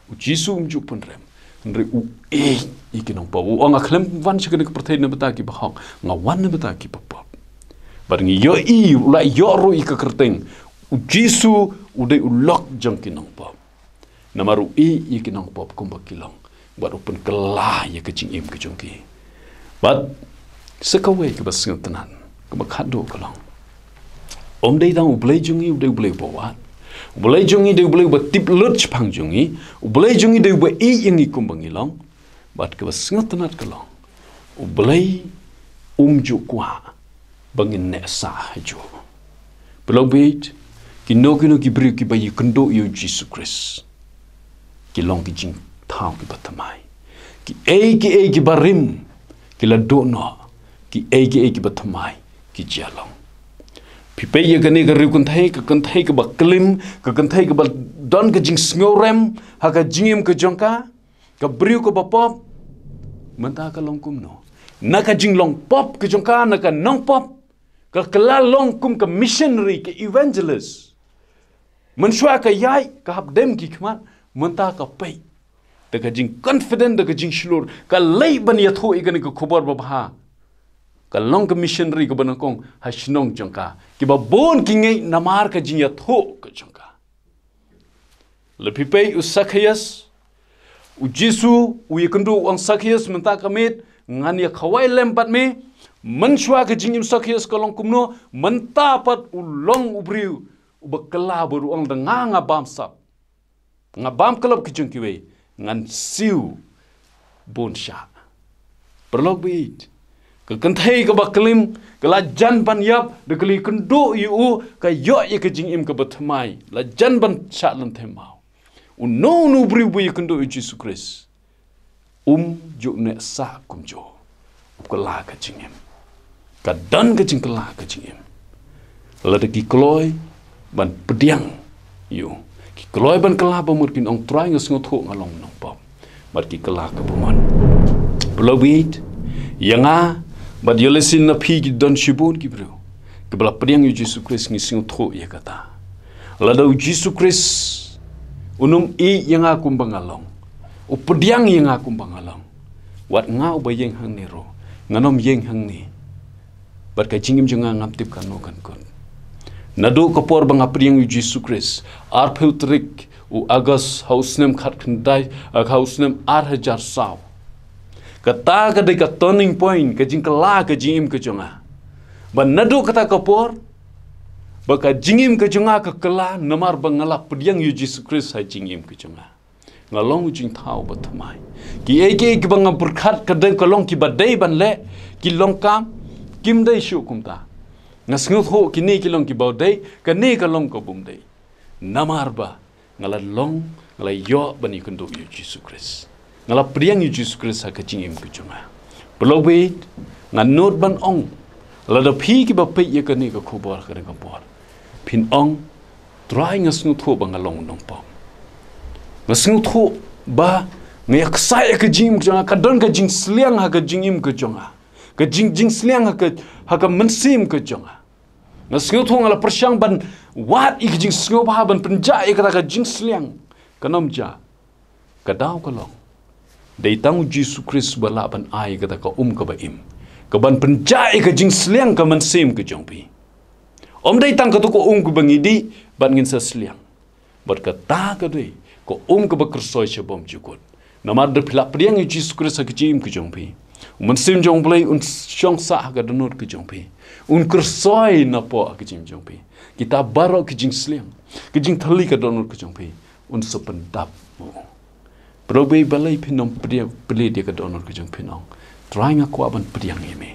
U Jisu um ju pynrem, hynrei u ïeit ïa ki nongpop. U ong, nga khlem wan sha kane ka pyrthei na bynta kiba hok, nga wan na bynta kiba pop. Bad ngi ïohi, u la ïoh ruh ïa ka kyrteng, U Jisu u dei u lok jong ki nongpop. Namar u ïeit ïa ki nongpop kumba ki long, bad u pynkylla ïa ka jingim ka jong ki. Bad sa kawei kaba sngewtynnat, kaba khatduh ka long, um dei tang U Blei jong ngi u dei U Blei uba wad. U Blei jong ngi u dei U Blei uba tip lut shaphang jong ngi. U Blei jong ngi u dei uba ïeit ïa ngi kumba ngi long. Bad kaba sngewtynnat ka long, U Blei um ju kwah ba ngin neh sah hajuh. Paralok baieit, kino kino ki briew kiba ïakynduh ïa U Jisu Khrist, ki long ki jingthaw kiba thymmai. Kiei kiei kiba rim ki la duh noh, kiei kiei kiba thymmai ki jia long. Phi peit ïa kane ka riew kynthei, ka kynthei kaba klim, ka kynthei kaba don ka jingsngewrem ha ka jingim ka jong ka, ka briew kaba pop. Mynta ka long kumno? Na ka jinglong pop ka jong ka, na ka nongpop, ka kylla long kum ka missionary, ka evangelist. Mynshuwa ka ïaid, ka hap dem ki khmat, mynta ka peit da ka jingconfident, da ka jingshlur, ka leit ban ïathuh ïa kane ka khubor babha. Ka long ka missionary kaba nyngkong ha shnong jong ka. Kiba bun ki ngeit namar ka jingïathuh ka jong ka. La phi peit u Sakhaios, u Jisu u ïakynduh u ong, Sakhaios, mynta ka miet ngan ïa khawai lem bad me. Mynshuwa ka jingim Sakhaios ka long kumno? Mynta pat u long u briew uba kylla bad u ong, da nga nga bam sap, nga bam khlop ki jong kiwei, ngan siew bun shah. Paralok baieit, ka kynthei kaba klim ka la jan ban ïap, da ka la ïakynduh ïa u ka ïoh ïa ka jingim kaba thymmai, la jan ban shah lynti maw. Uno uno u briew ba ïakynduh ïa u Jisu Khrist um ju neh sah kumjuh, u kylla ka jingim. Ka don ka jingkylla ka jingim. Lada ki kloi ban pdiang ïa u, ki kloi ban kylla ba mut, kin ong, Trai, nga sngewthuh nga long nongpop. Bad ki kylla ka ba mut. Paralok baieit, ïa nga bad ïa lehse na phi ki don shibun ki briew kiba la pdiang ïa u Jisu Khrist, ngi sngewthuh ïa kata. Lada u Jisu Khrist un ym ïeit ïa nga kumba nga long, u pdiang ïa nga kumba nga long, wat nga uba ïeng hangne ruh, ngan ym ïeng hangne. Bad ka jingim jong nga ngam tip kano kan kut. Naduh ka por ba nga pdiang ïa u Jisu Khrist, arphew tarik u August ha u snem khatkhyndai, ha u snem ar hajar saw. Kata ka dei ka turning point, ka jingkylla ka jingim ka jong nga. Bad naduh kata ka por ba ka jingim ka jong nga ka kylla, namar ba nga la pdiang ïa u Jisu Khrist ha jingim ka jong nga. Nga long u jingthaw ba thymmai. Kiei kiei kiba nga pyrkhat ka dei ka long kiba dei ban leh, ki long kam, kim dei shuh kumta. Nga sngewthuh kine ki long kiba dei, kane ka long ka bym dei. Namar ba nga la long, nga la ïoh ban ïakynduh ïa u Jisu Khrist. Nga la pdiang ïa u Jisu Khrist ha ka jingim ka jong nga. Paralok baieit, nga nud ban ong, lada phi kiba peit ïa kane ka khubor ha kane ka por, phin ong, Trai, nga sngewthuh ba nga long nongpop. Nga sngewthuh ba nga ïaksaid ïa ka jingim ka jong nga, ka don ka jingsliang ha ka jingim ka jong nga. Ka jing, jingsliang ha ka, ha ka mynsiem ka jong nga. Nga sngewthuh, nga la pyrshang ban wad ïa ka jingsngewbha, ban pynjah ïa kata ka jingsliang. Kan ym jah. Ka daw ka long, dei tang u Jisu Khrist ba lah ban ai kata ka um kaba im, ka ban pynjah ïa ka jingsliang ka mynsiem ka jong phi. Ym dei tang kato ka um kaba ngi dih bad ngin sa sliang. Bad kata ka dei ka um kaba kyrsoi sha bymjukut. Namar da phi la pdiang ïa u Jisu Khrist ha ka jingim ka jong phi, u Mynsiem jong u Blei un shong sah ha ka dohnud ka jong phi. Un kyrsoi napoh ha ka jingim jong phi. Kita baroh ki jingsliang, ki jingthylli ka dohnud ka jong phi, un sa pyndap. Paralok baieit, balei phin ym plie, plie ïa ka dohnud ka jong phi, ong, Trai, nga kwah ban pdiang ïa me.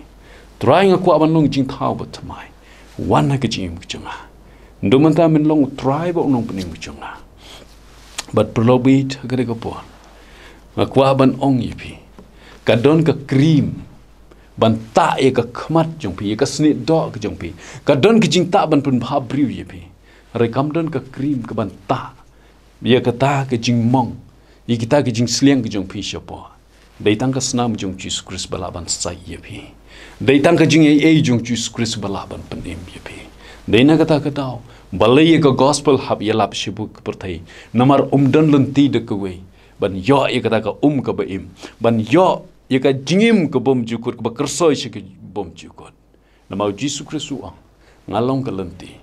Trai, nga kwah ban long jingthaw ba thymmai. Wan ha ka jingim ka jong nga. Naduh mynta men long u Trai bad u Nongpynim ka jong nga. Bad paralok baieit, ha kane ka por nga kwah ban ong ïa phi, ka don ka cream ban tah ïa ka khmat jong phi, ïa ka snieh doh ka jong phi. Ka don ka jingtah ban pynbha briew ïa phi. Hynrei kam don ka cream ka ban tah ïa kata ka jingmong, ïa kita ka jingsliang ka jong phi shapoh. Dei tang ka snam jong u Jisu Khrist ba lah ban said ïa phi. Dei tang ka jingaiei jong u Jisu Khrist ba lah ban pynim ïa phi. Dei na kata ka daw, balei ïa ka gospel hap ïalap shapoh ka pyrthei? Namar ym don lynti da kawei ban ïoh ïa kata ka um kaba im, ban ïoh ïa ka jingim ka bymjukut, kaba kyrsoi sha ka bymjukut. Namar u Jisu Khrist u ong, nga long ka lynti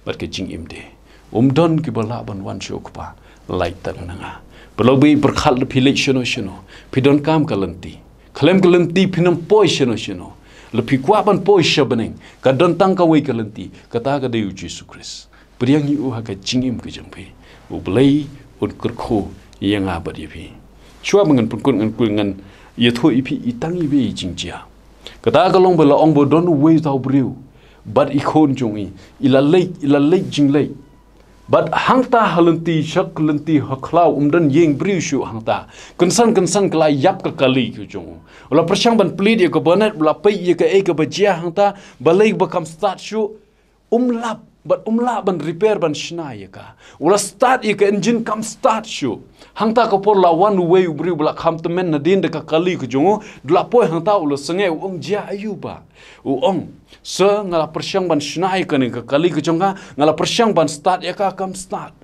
bad ka jingim de. Ym don kiba lah ban wan sha u Kpa lait tang na nga. Paralok baieit, pyrkhat, lada phi leit shano shano, phi donkam ka lynti. Khlem ka lynti phin ym poi shano shano. Lada phi kwah ban poi sha bneng, ka don tang kawei ka lynti, kata ka dei u Jisu Khrist. Pdiang ïa u ha ka jingim ka jong phi. U Blei un kyrkhu ïa nga bad ïa phi. Shuwa ba ngan pynkut, ngan kul, ngan ïathuh ïa phi i tang iwei i jingjia. Kata ka long ba la ong ba don uwei uta u briew bad i khun jong i. I la leit, i la leit jingleit. Bad hangta ha lynti, sha ka lynti ha khlaw, ym don ïing briew shuh hangta. Kynsan kynsan ka la ïap ka kali ka jong u. U la pyrshang ban plied ïa ka bonnet, u la peit ïa kaei kaba jia hangta, balei ba kam start shuh. Um lap, bad um lah ban repair, ban shna ïa ka. U la start ïa ka engine, kam start shuh. Hangta ka por la wan uwei u briew ba la kham tymmen nadien da ka kali ka jong u, da la poi hangta, u la sangeh, u ong, jia aïu bah? U ong, sir, nga la pyrshang ban shna ïa kane ka kali ka jong nga, nga la pyrshang ban start ïa ka, kam start.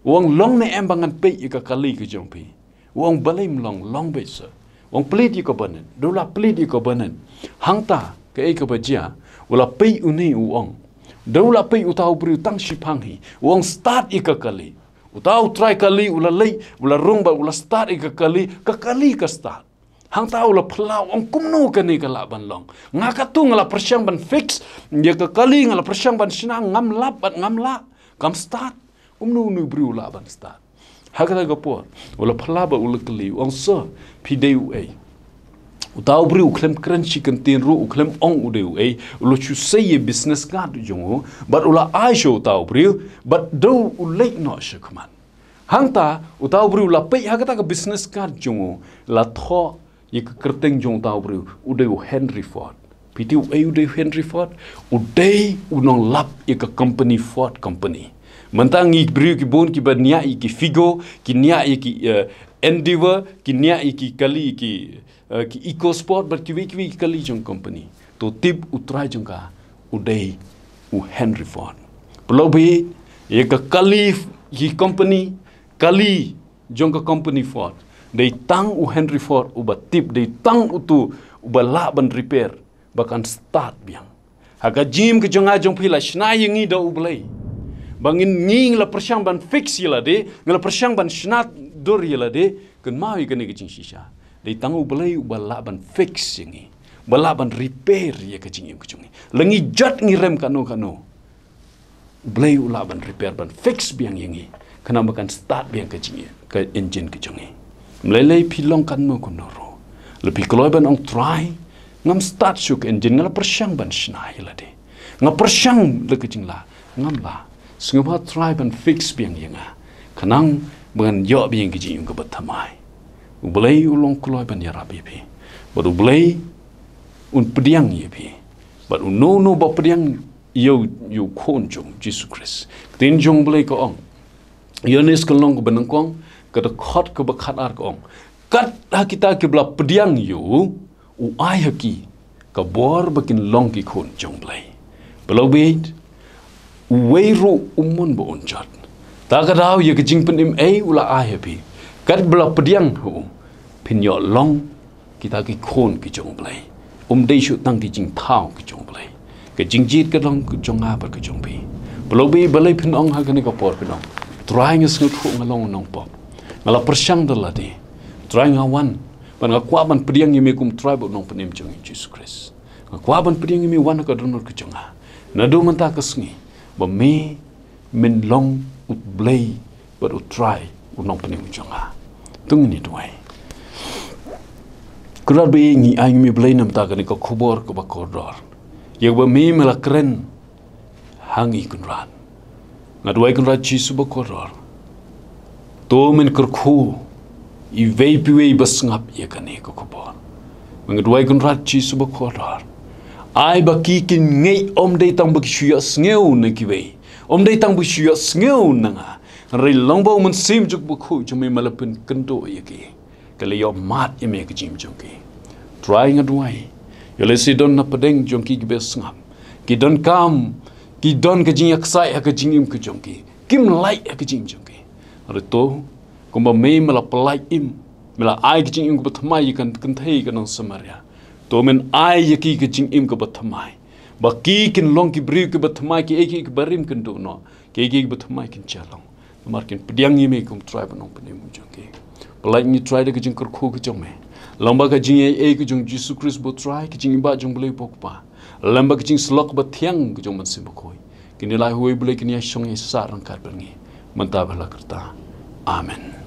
U ong, long ne em ba ngan peit ïa ka kali ka jong phi? U ong, balei ym long, long beit sir. U ong, plied ïa ka bonnet. Da u la plied ïa ka bonnet, hangta kaei kaba jia, u la peit une, u ong, da u la peit uta u briew tang shiphang hi, u ong, start ïa ka kali. Uta u trai kali u la leit, u la rung bad u la start ïa ka kali, ka kali ka start. Hangta u la phylla, u ong kumno kane ka lah ban long. Nga katto nga la pyrshang ban fix ïa ka kali, nga la pyrshang ban shna, ngam lap bad ngam lah. Kam start. Kumno une u briew u lah ban start. Ha kata ka por u la phylla bad u la kylli, u ong, sir, phi dei uei? Uta u briew u khlem kren shi kyntien ruh, u khlem ong u dei uei, u la shu sei ïa business card jong u bad u la ai sha uta u briew, bad dei u leit noh sha khmat. Hangta uta u briew u la peit ha kata ka business card jong u, la thoh ïa ka kyrteng jong uta u briew, u dei u Henry Ford. Phi tip uei u dei u Henry Ford? U dei u nonglap ïa ka company Ford Company. Mynta ngi briew ki bun kiba niah ïa ki Figo, ki niah ïa ki, eh, Endeavour, ki niah ïa ki kali, ki, eh, ki EcoSport bad kiwei kiwei ki kali jong company. To tip u trai jong ka u dei u Henry Ford. Pynlong beit ïa ka kali, ki company, kali jong ka company Ford. Dei tang u Henry Ford uba tip, dei tang utu uba lah ban repair ba kan start biang. Ha ka jingim ka jong nga jong phi, la shna ïa ngi da U Blei ba ngin, ngi la pyrshang ban fix ïa lade, ngi la pyrshang ban shna dur ïa lade. Kynmaw ïa kane ka jingshisha, dei tang U Blei uba lah ban fix ïa ngi, ba lah ban repair ïa ka jingim ka jong ngi. La ngi jot ngi rem kano kano, U Blei u lah ban repair, ban fix biang ïa ngi, khnang ba kan start biang ka jing, ka engine ka jong ngi. Ym lei lei phi long katno katno ruh, la phi kloi ban ong, Trai, ngam start shuh ka engine, nga la pyrshang ban shna ïa lade, nga pyrshang da ka jinglah, ngam lah. Sngewbha trai ban fix biang ïa nga, khnang ba ngan ïoh biang ka jingim kaba thymmai. U Blei u long kloi ban ïarap ïa phi, bad U Blei un pdiang ïa phi. Bad uno uno ba pdiang ïa u, ïa u Khun jong u, Jisu Khrist. Ka ktien jong U Blei ka ong, Ïoannis ka lynnong kaba nyngkong, ka dkhot kaba khatar ka ong, kat ha kita kiba la pdiang ïa u, u ai ha ki ka bor ba kin long ki khun jong U Blei. Pynlong beit, uwei ruh um mon ba un jot. Ta ka daw ïa ka jingpynim ei u la ai ha phi, kat ba la pdiang ha u, phin ïoh long kita ki khun ki jong U Blei. Um dei shuh tang ki jingthaw ki jong U Blei. Ka jingjied ka long ka jong nga bad ka jong phi. Pynlong beit, balei phin ong ha kane ka por, phin ong, Trai, nga sngewthuh nga long u nongpop, nga la pyrshang da lade. Trai, nga wan, bad nga kwah ban pdiang ïa me kum Trai bad u Nongpynim jong ngi, Jisu Khrist. Nga kwah ban pdiang ïa me, wan ha ka dohnud ka jong nga. Naduh mynta ka sngi, ba me men long U Blei bad U Trai, u Nongpynim jong nga. To ngin ïa duwai. Kynrad ba ïeit, ngi ai ïa me Blei namar kane ka khubor kaba kordor, ïa kaba me, me la kren ha ngi, Kynrad. Nga duwai, Kynrad Jisu bakordor, to men kyrkhu iwei pa iwei ba sngap ïa kane ka khubor. Nga duwai, Kynrad Jisu bakordor, ai ba ki kin ngeit, ym dei tang ba ki shu ïohsngew na kiwei, ym dei tang ba ki shu ïohsngew na nga, hynrei long ba U Mynsiem Bakhuid jong me me la pynkynduh ïa ki, ki la ïohmad ïa me ha ka jingim jong ki. Trai, nga duwai, ïa lehse don na pdeng jong ki kiba sngap, ki donkam, ki don ka jingïaksaid ha ka jingim ka jong ki, kim lait ha ka jingim jong ki. Hynrei to, kumba me, me la pyllait im, me la ai ka jingim kaba thymmai ïa ka kynthei ka nong Samaria, to men ai ïa ki ka jingim kaba thymmai, ba ki kin long ki briew kiba thymmai, kiei kiei kiba rim kin duh noh, kiei kiei kiba thymmai kin jia long, namar kin pdiang ïa me kum Trai bad Nongpynim jong ki. Pyllait ngi, Trai, da ka jingkyrkhu ka jong me, lyngba ka jingaiei ka jong Jisu Khrist ba U Trai, ka jingim ba jong U Blei U Kpa, lyngba ka jingsyllok bathiang ka jong U Mynsiem Bakhuid, kine lai ha uwei U Blei kin ïashong ïasah ryngkat bad ngi mynta bad la karta. Amen.